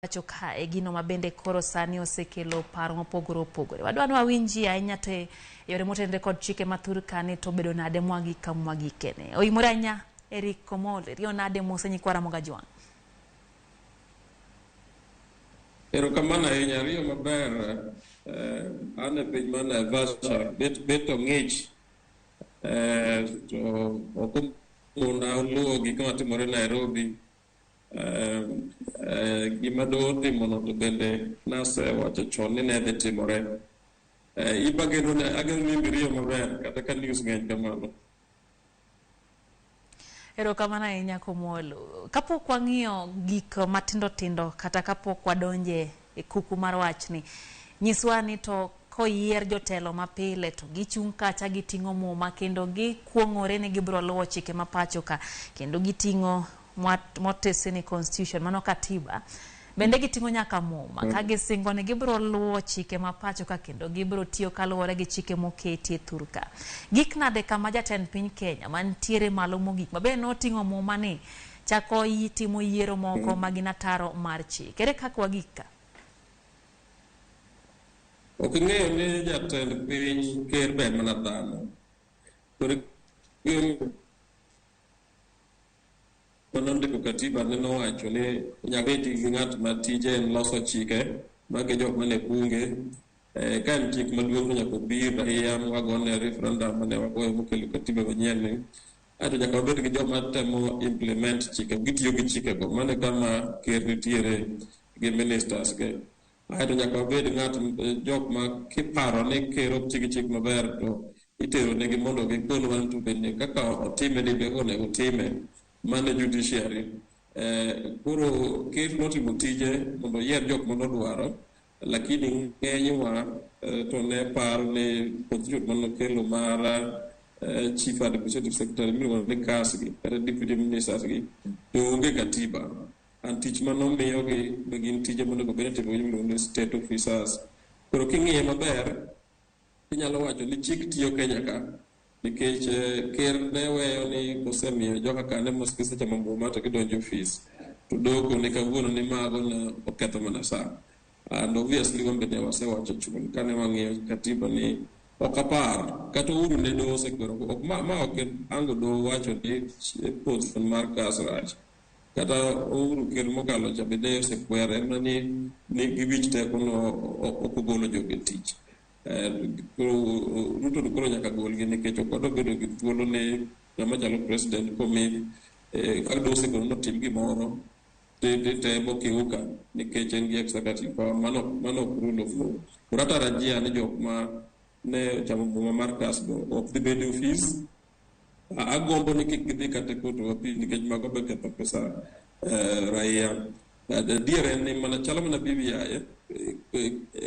Pacho kae gino ma bende koro sani osekelo paro mopogore opogore. Wadwa ni wawinji ahinya te yore motenore kod chike ma thur kani to obedo nade mwagik ka mwagikene. Oimore ahinya Eric Komolo, riyo nade mose nyikwa Ramogi Ajwang'. Erokamano ahinya, riyo maber. An e piny mar Naivasha, bet to ng'ich to ok omona luwo gik matimore Nairobi. Gima doho timono to bende nasewacho chon ni ne dhi timore. Iba ageno ni in be riyo maber kata ka news ng'eny kamano. Erokamano ahinya Komolo. Kapok wang'iyo gik matindo tindo kata kapok wadonje e kuku mar wachni, nyiswa ni to koyier jotelo mapile to gichung' kacha giting'o muma kendo gikuong'ore ni gibiro luwo chike ma pacho ka kendo giting'o motesi ni constitution mano katiba bende giting'o nyaka muma ka gisingo ni gibiro luwo chike ma pacho ka kendo gibiro tiyo kaluwore gi chike moketi e thur ka. Gik nade kama jatend piny Kenya mantiere malo mogik ma bende noting'o muma ni chako timo yiero moko ma gin ataro mar chik. Ere kaka wagik ka? Ok ing'eyo ni jatend piny ker be en mana dhano. Koro manondiko katiba ne nowacho ni nyaka bed gi ng'at ma tije en loso chike magi jok mane bunge. Ka en chik maduong' to nyaka obi raia wagone referendum mane wagoyo mokelo katiba manyien ni. Aeto nyaka wabed gi joma temo implement chike, gitiyo gi chikego. Mano e kama ker nitiere gi ministers ge. Aeto nyaka wabed ng'at jok ma kiparo ni ker ok ti gi chik maber to itero negi mondo gikonwa ni to bende kaka otime ni be onego otime. Mano e judiciary. Koro ker notimo tije mondo oyier jok manodwaro, lakini ng'enywa to ne paro ni constitution manokelo mar chief administrative secretary miluongo ni CAS gi kata deputy ministers gi to onge katiba. An tich manomiyogi be gin tije monego bed ni itimo gi miluongo ni state officers. Koro king'iye maber, inyalo wacho ni chik tiyo Kenya ka nikech ker ne weyo ni kosemiyo joka kane mos gisechamo muma to gidonjo e ofis to doho ni kawuono ni mago ne oketho mana sa. And obviously wan bende wasewacho chon kane wang'iyo katiba ni ok apar kata Uhuru ne doho osekwero ok ma ok ango doho wacho ni position mar CAS rach. Kata Uhuru ker mokalo cha bende osekwere mana ni gi wich teko no ok ogolo jogi e tich. Koro Ruto to koro nyaka golgi nikech ok odwa bedo gi thuolo ni ng'ama chalo president komi ka doho osekone notim gimoro temo kiuka nikech en gi executive power mano ok rule of law. Koro atarajia ni jok ma ne ochamo muma mar CAS go ok dhi bedo e ofis. Agombo ni kik gidhi kata e court of appeal nikech mago be ketho pesa raia. Adier en ni mana chalo mana BBI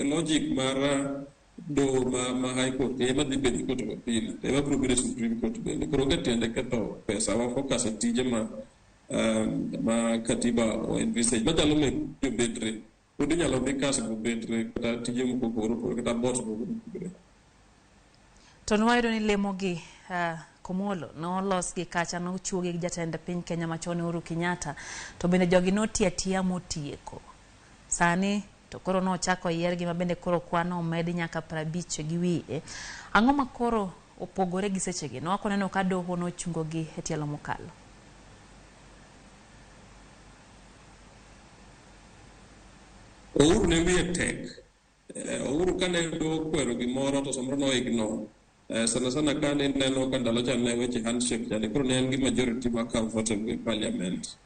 logic mar doho ma High Court ema dhi bedo e court of appeal ema biro bedo e Supreme Court bende. Koro onge tiende ketho pesa wa focus e tije ma katiba o envisage machalo mek jobetre. Pod inyalo dhi CAS go betre kata tije mopogore opogore kata boards mopogore opogore. To nwayudo ni lemo gi Komolo nolos gi kacha nochuogi gi jatend piny Kenya machon Uhuru Kenyatta to bende jogi notiyo atiya motieko. Sani to koro nochako yiergi ma bende koro kwan omedi nyaka 50 gi wiye. Ang'o ma koro opogore gi sechegi? Nwak waneno ka doho nochungo gi e tielo mokalo. Uhuru ne wiye tek. Uhuru kane doho okwero gimoro to samoro no ignore. Sana sana kane neno ka ndalo cha ne weche handshake chande koro ne en gi majority ma comfortable e parliament.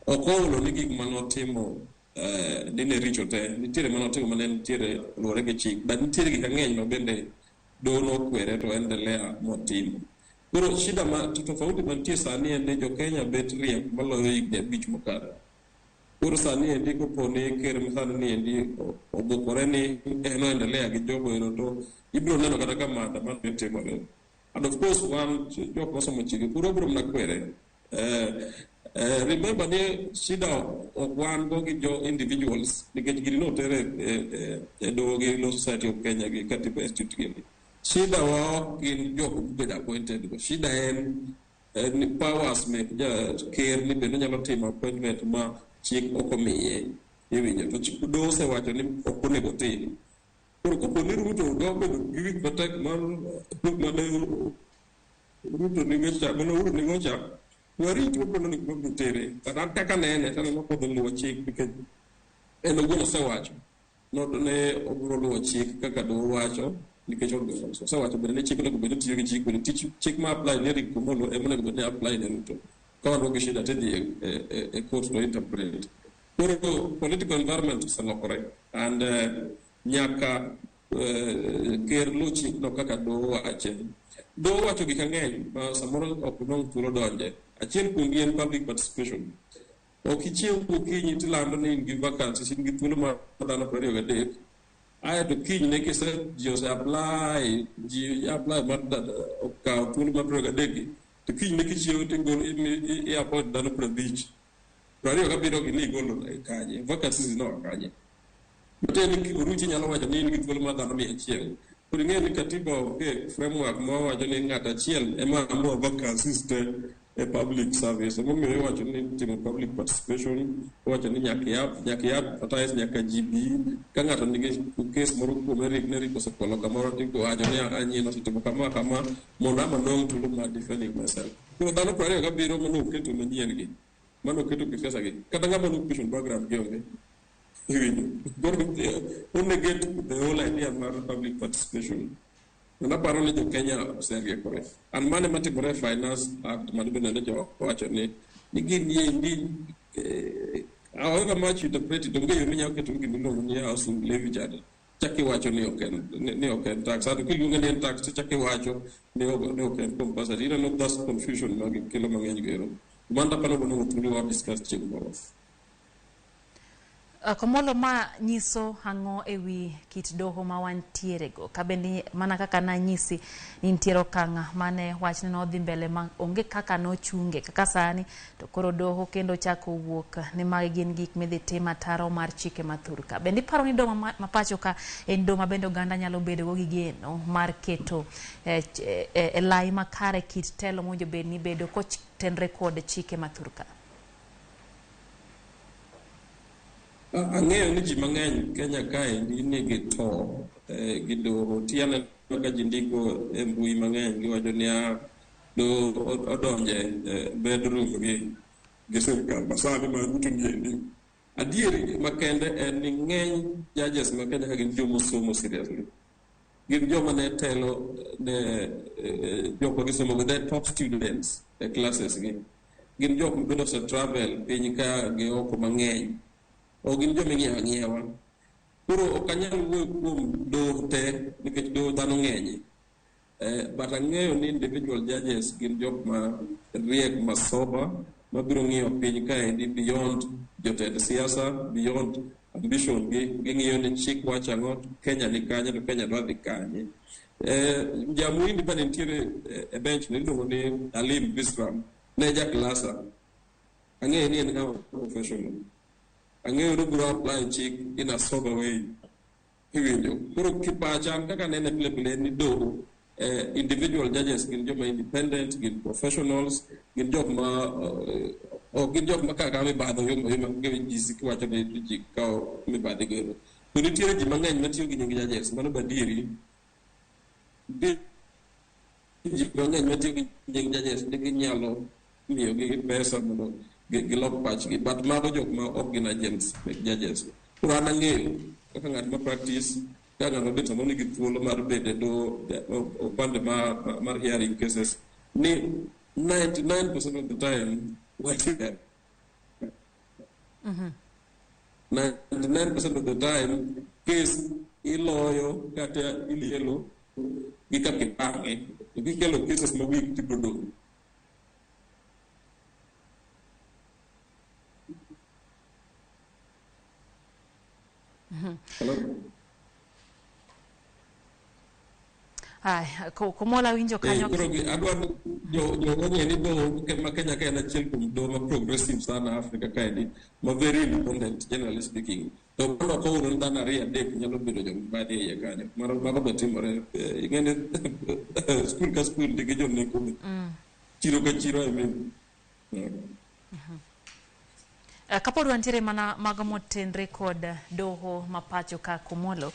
Ok ohulo ni gik manotimo ni ne richo te. Nitiere manotimo mane nitiere luwore gi chik. But nitiere gik mang'eny ma bende doho nokwere to endelea motimo. Koro shida ma tofauti mantie sani en ni jo Kenya bet riek maloyo higni 5 mokalo. Koro sani endi kopo ni ker masani ni endi obukore ni en oendelea gi jogo ero to ibiro neno kata ka maandamano ne timore. And of course wan jok mosomo chike koro wabiro mana kwere. Remember ni shida ok wan go gi jo individuals nikech gini noter e doho gi Law Society of Kenya gi Katiba Institute gini. Shida wa ok gin jok mobedo appointed go. Shida en ni powers mek ja ker ni bende onyalo timo appointment ma chik ok omiye. Iwinjo to chik doho osewacho ni ok onego tim. Koro kapo ni Ruto dwa bedo gi wich matek mar mane Ruto nigo cha, mane Uhuru nigo cha, warit wabiro neno gima biro tere. But an kaka nene, taneno kodhi luwo chik nikech en owuon osewacho ne obiro luwo chik kaka doho wacho nikech osewacho bende ni chik onego bed ni tiyo gi chik bende chik ma apply ne Eric Omollo ema onego bed ni apply ne Ruto. Ka wan gi shida tidhi e court to interpret. Koro political environment oselokore and nyaka ker luw chikno kaka doho wache. Doho wacho gik mang'eny ma samoro ok nwang' thuolo donje. Achiel kuomgi en public participation. Ok ichiew gokinyi tilando ni in gi vacancies, in gi thuolo mar dhano 23. Aeto kinyne kise ji ose apply, ji apply mar okawo thuolo mar 23 gi, to kinyne kichiew tigolo i appoint dhano 50. 27 gi ni igolo kanye? Vacancies noa kanye? Matiende ni Oruchi nyalo wacho ni in gi thuolo mar dhano 100. Koro ing'eyo ni katiba onge framework ma wacho ni ng'ato achiel ema amua vacancies te e public service. Emomiyo iwacho ni timo public participation, iwacho ni nyaka i advertise, nyaka ji bi. Ka ng'ato nigi case moro kuome ne Eric osekwalo kamoro tiwacho ni anyien osetimo kama kama mondo ama nwang' thuolo mar defending myself. Koro dhano 27 mane oketo manyien gi, mane oketo kisiasa gi, kata ng'ama no education background gi onge. Iwinjo? Koro o negate the whole idea mar public participation. Kendo aparo ni jo Kenya oseriekore. And mano ema timore e Finance Act mane bende ne owacho ni gini endi however much you interpret it, onge yo minyalo keto gima iluongo ni housing levy chande. Chak iwacho ni ok en tax. Ato kiluonge ni en tax to chak iwacho ni ok en compulsory. Ineno that's confusion ma gikelo mang'eny go ero. Mano aparo ni onego thuolo wa discuss chieng' moro. Komolo, ma nyiso ang'o ewi kit doho ma wantiere go? Ka bende mana kaka nanyisi ni nitiere okang' mane wachne nodhi mbele ma onge kaka nochunge kaka sani to koro doho kendo chako wuok ni magi gin gik midhi tim ataro mar chike mathur ka. Bende iparo ni doho ma pacho ka en doho ma bende oganda nyalo bedo go gi geno mar keto e lai makare kit telo mowinjo bed ni bedo kotenre kod chike mathur ka? Ang'eyo ni ji mang'eny Kenya kaendi nigi to gi doho. Ti aneno ka ji ndiko e mbui mang'eny giwacho niya doho odonje bedroom gi sirikal masani mar Ruto niendi. Adieri makende en ni ng'eny judges ma Kenya ka gin jomosomo seriously. Gin joma ne telo ne jok ma gisomo go, they're top students e classes gi. Gin jok ma bende ose travel piny ka gi oko mang'eny. Ok gin joma ing'iewo ang'iewa. Koro ok anyal wuoyo kuom doho te nikech doho dhano ng'enye. But ang'eyo ni individual judges gin jok ma riek ma sober mabiro ng'iyo piny kaendi beyond jotend siasa, beyond ambition gi, ging'iyo ni chik wacho ang'o, Kenya ni kanye to Kenya dwa dhi kanye. Jamuhindi bende nitiere e bench no iluongo ni Alim Bisram, ne ja klasa. Ang'eyo ni en ng'ama professional. Ang'eyo ni obiro apply chik in a sober way. Iwinjo. Koro kipacha an kaka anene pile pile en ni doho individual judges gin joma independent, gin professionals, gin jok ma ok gin jok ma kaka mibadhi oyombo oyomba gi ji kiwacho ni ji kawo mibadhi go ero. To nitiere ji mang'eny matiyo gi nying judges, mano be adieri. Nitie ji mang'eny matiyo gi nying judges ni ginyalo miyogi pesa mondo gilok pachgi, but mago jok ma ok gin agents mek judges. Koro an ang'eyo kaka ng'at ma practice, ka ng'ato bet samoro nigi thuolo mar bedo e doho upande mar hearing cases ni 99% of the time watiyo 99% of the time case iloyo kata ilielo gi kaka ipange to kikelo cases ma weak tibiro dong'. Hello? Ay, Komola winjo kanyo. Koro adwa ni jo ong'e ni doho ma Kenya ka en achiel kuom doho ma progressive sana Africa kaendi ma very independent generally speaking. To mano ok owuono ni dhano ariyo adek nyalo bedo jomibadhi e iye kanyo. Mano mago be timore. Ing'e ni skul ka skul nigi joneko be. Chiro ka chiro I mean. Kapod wantiere mana mago motenre kod doho ma pacho ka Komolo,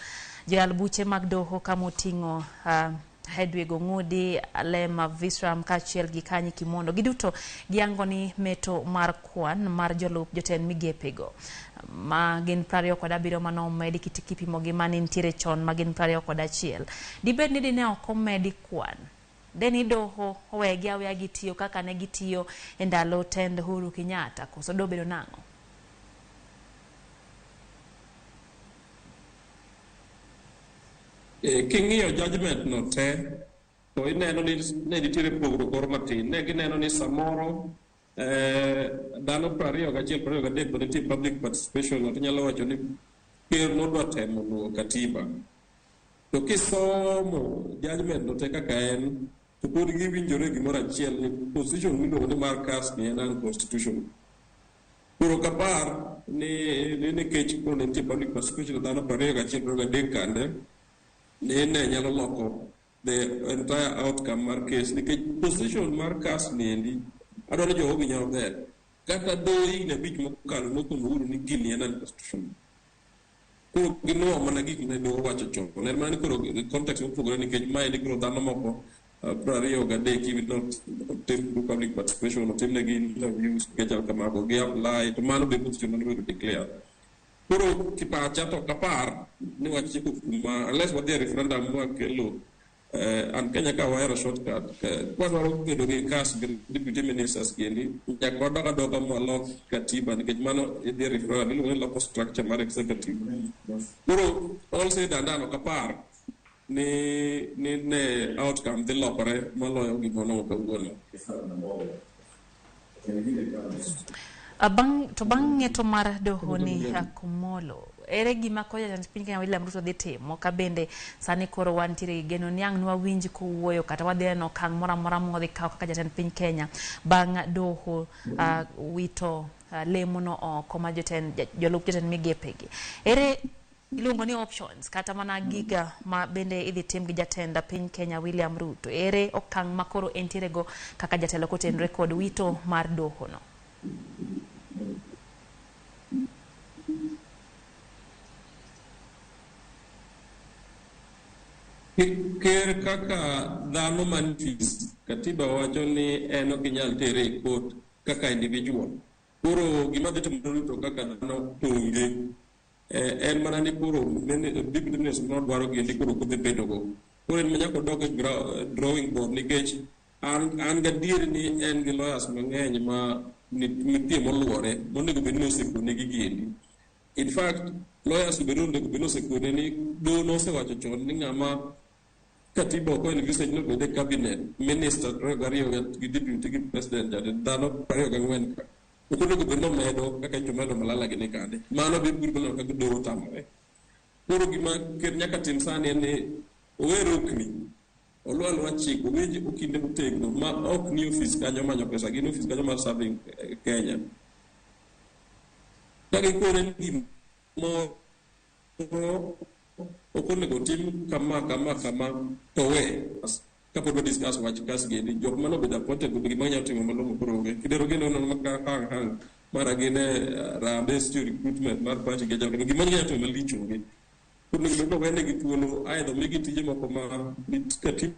joyal buche mag doho kamoting'o Hedwig Ong'udi, Alema Visram kaachiel gi Kanyi Kimondo, giduto giyango ni meto mar kwan mar jolup jotend migepego ma gin 27 manomedi kipimo gi mane nitiere chon ma gin 21. Dibed ni dine ok omedi kwan, deni doho owegi aweya gitiyo kaka ne gitiyo e ndalo tend Uhuru Kenyatta, koso dobedo nang'o? King'iyo judgment no te, to ineno ni ne nitiere pogruok moro matin. Ne gineno ni samoro dhano 21, 23 to nitie public participation, to inyalo wacho ni ker nodwa temo luwo katiba. To kisomo judgment no te kaka en, to pod giwinjore gimoro achiel ni position miluongo ni mar CAS ni en unconstitutional. Koro ok apar ni nikech koro ne nitie public participation dhano 21, 23 kande, ni ne nyalo loko the entire outcome mar case, nikech position mar CAS ni endi adwaro ni jogo owinj maber. Kata doho higni 5 mokalo nokono Uhuru ni gini en unconstitutional. Koro ginuo mana gik mane doho owacho chon. En mana ni koro context mopogore, nikech mae ni koro dhano moko 23 will not tim through public participation, otimnegi interviews nikech kamago, gi apply, to mano be position mane obedo declare. Koro kipacha to ok apar ni wachieko kuma, unless wadhi e referendum mwakelo an Kenya ka wahero shortcut, kwadwaro bedo gi CAS gi deputy ministers giendi, nyaka wadog adoga mwalok katiba, nikech mano idhi e referendum iluongo ni loko structure mar executive. Koro all said and done, ok apar ni ne outcome dhi lokore moloyo gima wanwang'o kawuono. To bang' ng'eto mar doho ni Komolo, ere gima koro jatend piny Kenya William Ruto dhi timo ka bende sani koro wantiere gi geno ni ang' nwawinj kowuoyo kata wadhi neno okang' moro amora modhi kawo kaka jatend piny Kenya bang' doho wito lemono oko ma jolup jotend migepegi. Ere iluongo ni options kata mana giga ma bende idhi tim gi jatend piny Kenya William Ruto. Ere okang' ma koro entiere go kaka jatelo kotenore kod wito mar doho no? Ker kaka dhano man ofis, katiba wacho ni en ok inyal tere e court kaka individual. Koro gima dhi timore Ruto kaka dhano to onge. En mana ni koro deputy minister nodwaro giendi koro ok odhi bedo go. Koro en ma nyaka odog e drawing board, nikech an gadier ni en gi lawyers mang'eny ma nitie moluore monego bed ni osekone gi giendi. In fact, lawyers bende onego bed ni osekone ni doho nosewacho chon ni ng'ama katiba ok envisage ni obed e cabinet minister 22 gi deputy gi president jatend dhano 24 ka. Ok onego bed ni omedo kaka nyocha omedo Malala gini kande. Mano be biro neno kaka doho otamore. Koro gima ker nyaka tim sani en ni owe rokni, oluw aluwa chik, owinj okinde motegno ma ok ni ofis kanyo manyo pesa, gin ofis kanyo mar serving Kenya. Ka gikone ni gimoro ok onego tim kama kama kama, to we. Kapod wa discuss wach CAS giendi, jok mane obedo appointed go gima ginyalo timo malong'o koro onge. Kidero geno nono ma hang hang mara gin e Harambee Studio recruitment mar party gi jalo gima ginyalo timo malich onge. Koro onego bed ni owenegi thuolo, aidha omigi tije moko ma katiba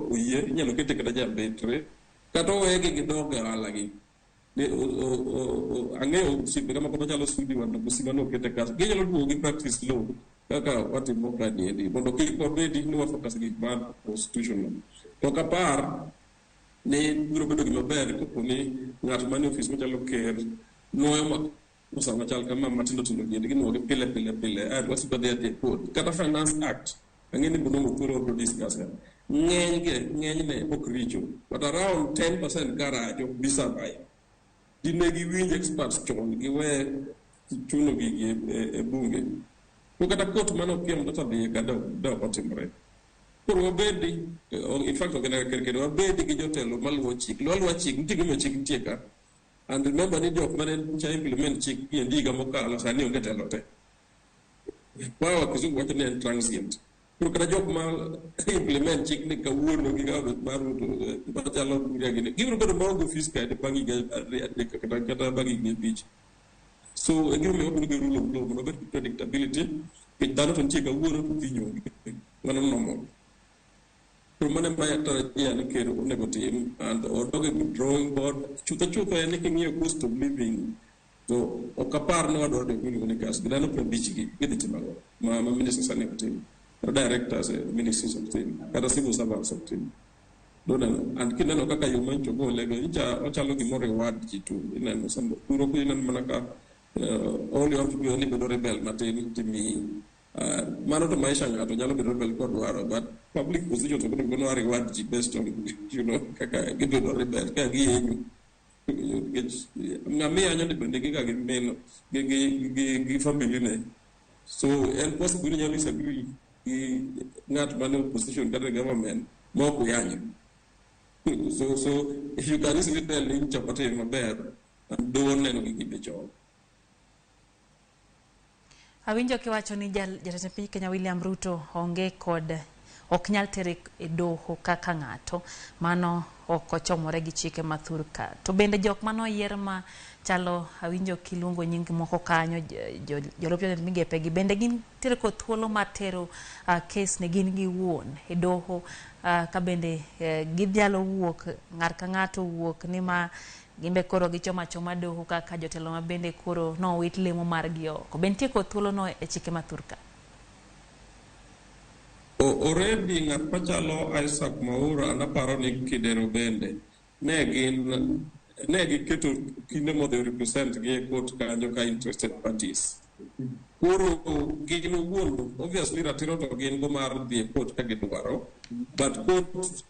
oyie, inyalo kete kata jambetre, kata owegi gidog e ohala gi. Ang'eyo osiepega moko machalo Sudi Wandobosima nokete CAS. Ginyalo duogo gi practice law kaka watimo ka niendi, mondo kik wabedi ni wa focus gik mar constitutional. To ok apar ni biro bedo gima ber kopo ni ng'at manie ofis machalo ker nuoyo makosa machal kama matindo tindo giendi ginuogi pile pile pile aeto wasiko dhi adhi e court. Kata Finance Act ang'e ni bonongo thuolo wabiro discuss ka. Ng'enyne ok richo, but around 10% ka racho bi survive. Dine giwinj experts chon giwe chuno gigi e bunge. To kata court mane okiem data dhiye ka de ok otimore. Koro wabedi, in fact ok en ker kendo wabedi gi jotelo maluwo chik. Luwo aluwa chik, nitie gimomiyo chik nitie ka. And remember ni jok mane cha implement chik giendi higa mokalo sani onge telo te. Power kizungu wacho ni en transient. Koro kata jok ma implement chik ni kawuono gi government mar Ruto machalo Kuria gini, gibiro bedo maonge ofis kae bang' higa 2 3 kata bang' higni 5. So e gimomiyo wabiro gi rule of law mondo obed gi predictability, nikech dhano to nitie kawuono to kiny onge. Mano normal. Koro mano ema atarajia ni ker onego tim and odog e drawing board. Chutho chutho en ni king'iyo cost of living to ok apar ni wadwaro jok miluongo ni CAS gi dhano 50 gi gidhi timo ang'o ma ministers sani ok tim, kata directors e ministries ok tim, kata civil servants ok tim. Doneno and kineno kaka yo manyocha ogolego, nyocha ochalo gima reward ji to ineno samoro kuro ineno mana ka all you have to do en ni ibedo rebel matin timiyi. Mano to maisha ng'ato nyalo bedo rebel kodwaro, but public positions ok onego ni reward ji based on kaka gibedo rebel ka giyenyo. Nikech ng'ama iyanyo ni bende giga gi min gi family ne. So en possible ni inyalo disagree gi ng'at mane opposition kata government ma ok uyanyo. So if you can easily tell ni nyocha ok otimo maber, doho neno gigi be chon. Awinjo kiwacho ni jatend piny Kenya William Ruto onge kod ok nyal tere e doho kaka ng'ato, mano ok ochomore gi chike ma thur ka. To bende jok manoyier ma chalo awinjo kiluongo nying moko kanyo jolup jotend migepe gi bende gintiere kod thuolo mar tero kes ne gin giwuon e doho, ka bende ginyalo wuok ng'at ka ng'ato wuok ni ma gimbe koro gichomo achoma doho kaka jotelo ma bende koro nowit lemo margi oko. Be nitie kod thuolo no e chike ma thur ka? Already ng'at machalo Isaac Mwaura naparo ni Kidero bende ne gin ne giketo kinde modhi represent gi e court kanyo ka interested parties. Koro gin owuon obviously ratiro to gin go mar dhi e court ka gidwaro, but court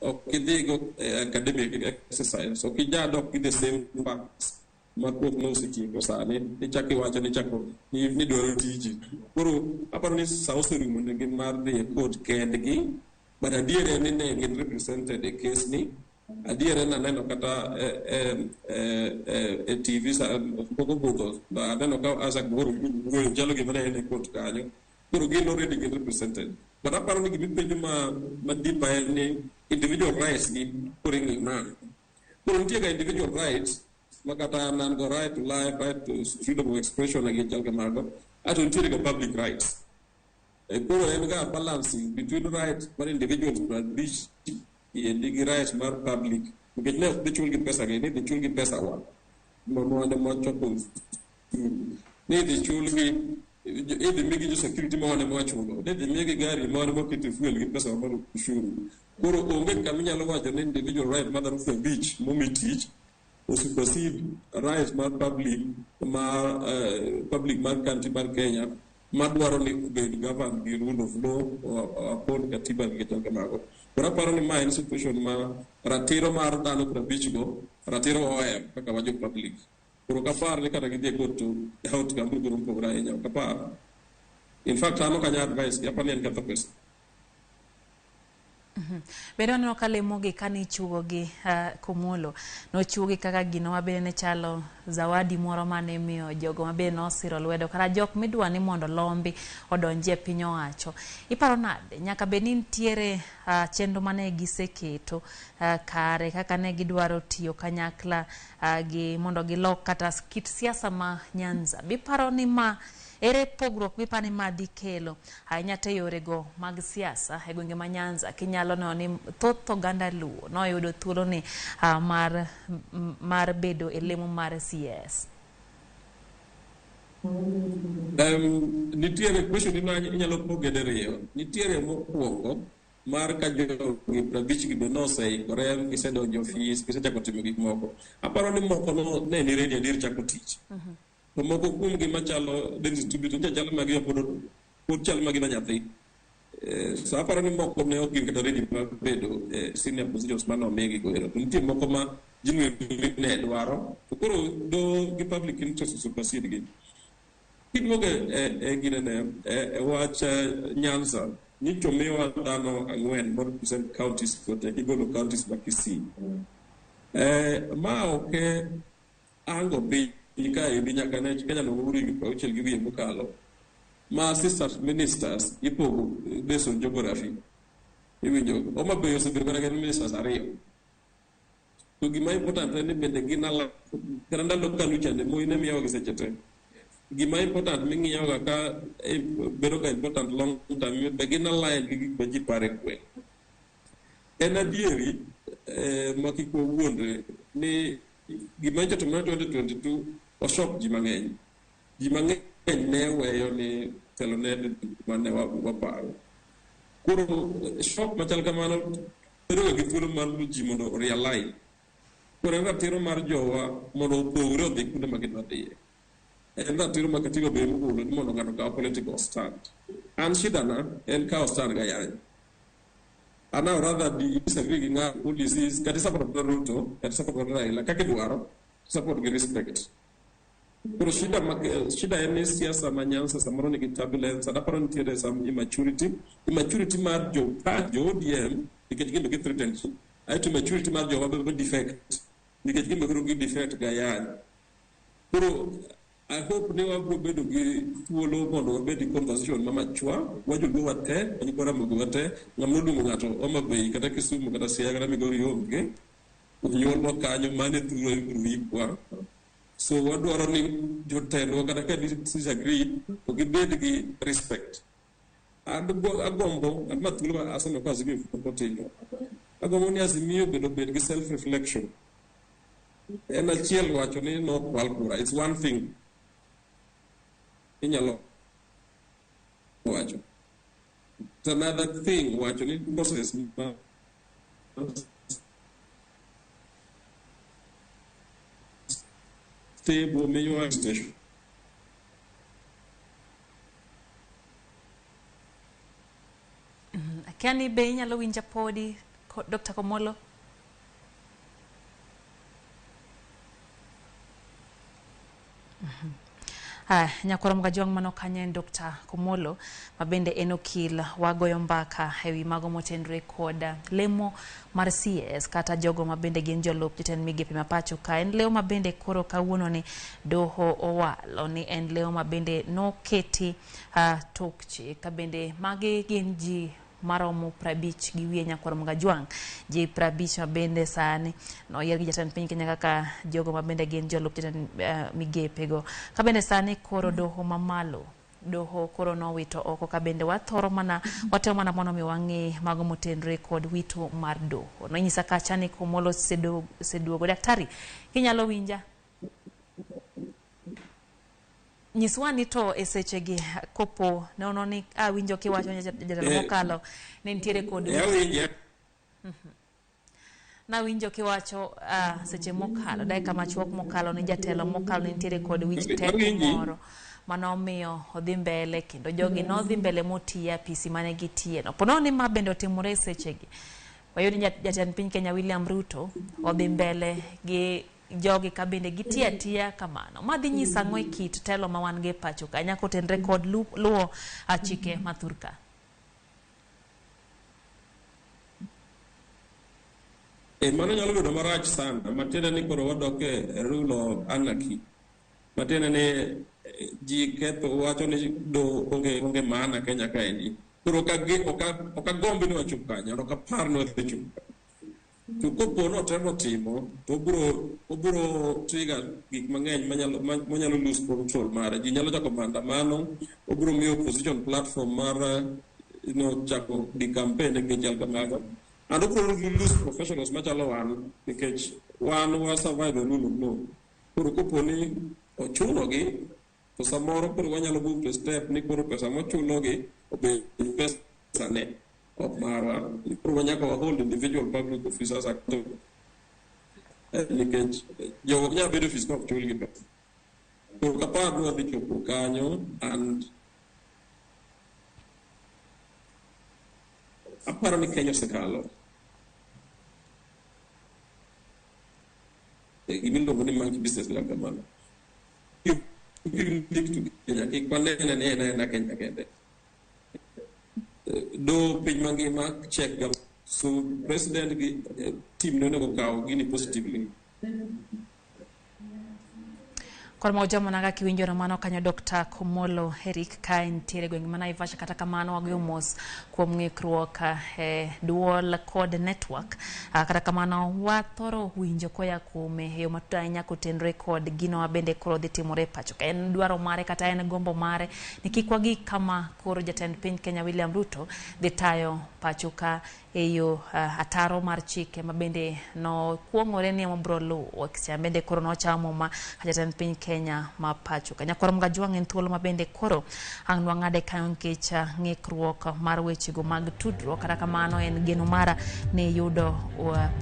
ok idhigo academic exercise, ok inyal dok gi the same facts ma court nosetieko sani ichako iwacho ni chako ni dwaro tiji. Koro aparo ni sa oserumo negi mar dhi e court kendgi, but adier en ni ne gin represented e case ni. Adier en aneno kata e TV sa pok obudho, aneno ka Isaac Mwaura wuoyo chalo gima ne en e court kanyo. Koro gin already gin represented. But aparo ni gimipenjo ma deeper en ni individual rights gi koro ing'iyo nade. Koro nitie ga individual rights ma kata an an go right to life, right to freedom of expression gi chal kamago, ato nitiere ga public rights. Koro en ga balancing between right mar individuals 50 endi gi right mar public, nikech ne ok dhi chul gi pesa gi, ni dhi chul gi pesa wa ma mwachoko osuru, ni idhi chul gi idhi migi jo security ma wan ema wachulo, ni idhi migi gari ma wan ema waketo fuel gi pesa mar ushuru. Koro onge kama inyalo wacho ni individual right mar dhano 50 momi tich o supersede right mar public mar public mar country mar Kenya madwaro ni obed governed gi rule of law upon katiba gi chal kamago. Koro aparo ni ma en situation ma ratiro mar dhano 50 go ratiro ohewo kaka wa jo public. Koro ok apar ni kata gidhi e court to outcome biro bedo mopogore ahinya, ok apar. In fact an ok anyal advice gi, aparo ni en ketho pesa. Bende waneno ka lemogi kane ichiwogi Komolo, nochiwogi kaka gino mabende ne chalo zawadi moro mane imiyo jogo mabende nosiro lwedo kata jok midwa ni mondo lombi odonji e piny owacho. Iparo nade? Nyaka bed ni nitiere chenro mane giseketo kare kaka ne gidwaro tiyo kanyakla gi mondo gilok kata kit siasa ma Nyanza. Biparo ni ma ere pogruok miparo ni ma dhi kelo ahinya te yorego mag siasa e gwenge ma Nyanza kinyalo neno ni thoth oganda Luo noyudo thuolo ni mar bedo e lemo mar CS? Nitiere question ma inyalo poge diriyo. Nitiere mokwongo mar ka jogi 50 gi be noseikore, gisedonjo ofis, gisechako timo gik moko. Aparo ni moko no ne ni ready adier chako tich. To moko kuomgi machalo Dennis Tubi to nyicha chalo magima pod chalo magima nyathi. So aparo ni moko ne ok gin kata ready mar bedo senior positions mane omigi go ero. To nitie moko ma genuinely ne dwaro. To koro do gi public interest supersede gi. Kiduogo e ginene e wach Nyanza, nyocha omiwa dhano 4 ma represent counties go te, gigolo counties ma Kisii. Ma ok ango piny kaendi nyaka ne Kenya nohuru higni 60 gi wiye mokalo, ma assistant ministers ipogo based on geography. Iwinjo, Homa Bay osebedo kata gi ministers 2. To gima important en ni bende gin ala kata ndalo KANU chande Moi ne miyowa gi seche te. Gima important ming'iyoga ka bedo ga important long term be gin align gi gik ma ji paro e gweng'. En adieri ma kik wawuondre ni gima nyocha otimore 2022 oshok ji mang'eny. Ji mang'eny ne weyo ni telo ne mane waparo. Koro shock machal kamano bedo ga gi thuolo mar ji mondo realign. Koro en ratiro mar jowa mondo opogre odhi kuonde ma gidwa dhiye. En ratiro ma katiba be mogolo ni mondo ng'ato okaw political stand. An shida na en kawo stand gayany. An I would rather disagree gi ng'ato who disease kata support Ruto kata support Raila kaka idwaro support gi respect. Koro shida ma shida en ni siasa ma Nyanza samoro nigi turbulence and aparo nitiere some immaturity. Immaturity mar jo jo ODM nikech gin be gi threaten ji. Aeto immaturity mar jowa be defect nikech gin be koro gi defect gayany. Koro I hope ni wabiro bedo gi thuolo mondo wabed gi conversation ma machwa, wajoluo wate, nyikwa Ramogi wate, ng'ama noluongo ng'ato Homa Bay kata Kisumu kata Siaya kata Migori onge. Onyuolwa kanyo, mano e thurwa ikwa. So wadwaro ni jotendwa kata ka disagree to gibed gi respect. Agombo, an ma thuolo ma asomo ka Azimio pok otimo. Agombo ni Azimio bende obed gi self reflection. En achiel wacho ni nokwal kura, it's one thing. Inyalo wacho. It's another thing wacho ni process ma stable miyowa station. Akia ni be inyalo winja podi Dr. Komolo? Nyakwar Mgajwang' mano kanyo en Dr. Komolo ma bende en okil wagoyo mbaka ewi mago motenore kod lemo mar CS kata jogo ma bende gin jolup jotend migepe ma pacho ka. En lemo ma bende koro kawuono ni doho owalo ni en lemo ma bende noketi tok chik ka bende magi gin ji maromo 50 gi wiye nyakwar Mgajwang'. Ji 50 ma bende sani noyier gi jatend piny Kenya kaka jogo ma bende gin jolup jatend migepe go. Ka bende sani koro doho mamalo doho koro nowito oko ka bende wathoro mana watemo mana mondo mi wang'e mago motenore kod wito mar doho. Nonyisa kacha ni Komolo oseduogo. Daktari, kinyalo winja? Nyiswa ni to e sechegi kopo nono ni awinjo kiwacho jatelo mokalo ne nitiere kod nawinjo kiwacho seche mokalo dakika machuok mokalo ni jatelo mokalo ne nitiere kod wich teko moro manomiyo odhi mbele kendo jogi nodhi mbele motiye apisi mane gitiye no. Ponono ni ma bende otimore e sechegi wayud ni jatend piny Kenya William Ruto odhi mbele gi jogi ka bende gitiyo atiya kamano. Ma dhi nyiso ang'o e kit telo ma wan go e pacho ka nyaka otenre kod luwo chike ma thur ka? Mano nyalo bedo marach sana, matiende ni koro wadok e rule of anarchy. Matiende ni ji ketho wacho ni do onge maana Kenya kaendi. Koro ok agombi ni wachop kanyo, ok apar ni wadhi chopo kanyo. To kopo notemo timo, to obiro trigger gik mang'eny manyalo lose control mare. Ji nyalo chako maandamano, obiro miyo opposition platform mar chako di campaign nikech chal kamago. And obiro lose professionals machalo wan nikech wan wa survive a rule of law. Koro kopo ni ochunogi, to samoro koro wanyalo move to step ni koro pesa mochulogi obed pesa ne ok marwa. Koro wanyaka wa hold individual public officers accountable. Nikech jogo ok nyal bedo ofis ka ok chulgi pesa. Koro kapar ni wadhi chopo kanyo and aparo ni Kenya osekalo gimiluongo ni monkey business kata kamano. Kenya kik wanene ni en aena Kenya kende. Do piny mangima check ga so president gi team ne onego kaw gini positively. Koro mago kaka iwinjo mano kanyo Dr. Komolo Eric ka entiere gweng' ma Naivasha. Kata kamano wagoyo mos kuom ng'ikruok e duol kod network. Kata kamano wathoro winjo koya kuome e yo matut ahinya kotenore kod gino mabende koro dhi timore e pacho ka. En dwaro mare kata en gombo mare ni kik wagik kama koro jatend piny Kenya William Ruto dhi tayo pacho ka e yo ataro mar chike mabende nokuong'ore ni ema biro luwo bende koro nochamo ma jatend piny Kenya ma pacho ka. Nyakwar Mgajwang' en thuolo mabende koro ang' nwang'ade kanyo nikech ng'ikruok mar wechego mag tudruok. Kata kamano en geno mara ni yudo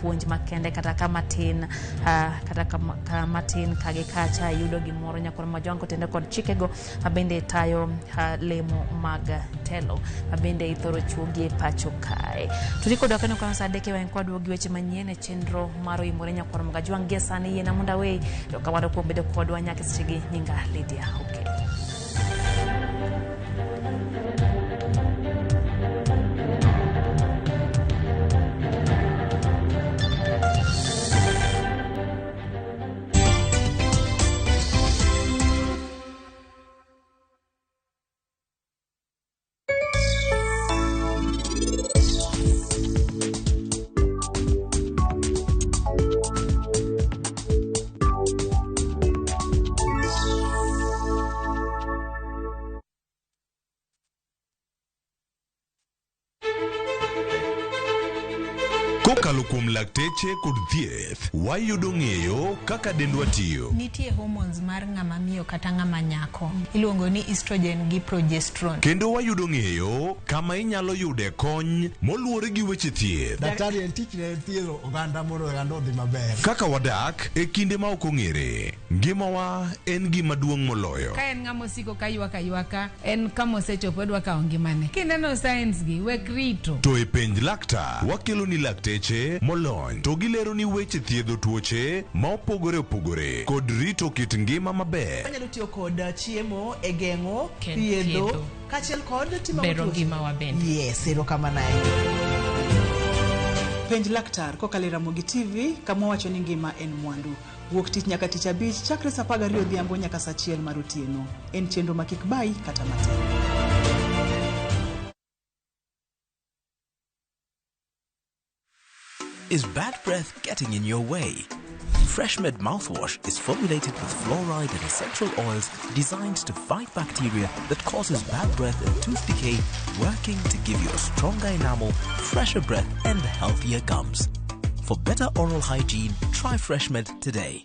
puonj makende kata kamatin kata kamatin ka gi kacha yudo gimoro. Nyakwar Mgajwang' kotenore kod chikego mabende tayo lemo mag telo mabende ithoro chuogi e pacho kae. Turi kodwa kendo kono saa adek e kwadwa gi weche manyien e chenro mar Oimore. Nyakwar Mgajwang' gie sani yiena mondo aweyi to kamano kuom bedo kodwa nyaka sechegi. Nyinga Lydia Okello. Kokalo kuom lakteche kod thieth, wayudo ng'eyo kaka dendwa tiyo. Nitie hormones mar ng'ama miyo kata ng'ama nyako iluongo ni estrogen gi progesterone. Kendo wayudo ng'eyo kama inyalo yude kony moluwore gi weche thieth. Daktari en tich ne thiedho oganda mondo oganda odhi maber. Kaka wadak e kinde ma ok ong'ere, ngimawa en gima duong' moloyo. Ka en ng'ama osiko ka ywak aywaka, en kama osechopo odwa kawo ngimane. Kineno signs gi, wek rito. To e Penj Laktar, wakelo ni lakteche molony to gilero ni weche thiedho tuoche ma opogore opogore kod rito kit ngima maber. Wanyalo tiyo kod chiemo e geng'o, Ken thiedho, thiedho. kaachiel kod timo Bero tuoche. ngimawa bende. Yes, erokamano ahinya. Penj Laktar kokalo e Ramogi TV kama wacho ni ngima en mwandu. Wuok tich nyaka tich abich chakre saa 12 odhiambo nyaka saa 1 mar otieno. En chenro ma kik bayi kata matin. Is bad breath getting in your way? FreshMed mouthwash is formulated with fluoride and essential oils designed to fight bacteria that causes bad breath and tooth decay, working to give you a stronger enamel, fresher breath, and healthier gums. For better oral hygiene, try FreshMed today.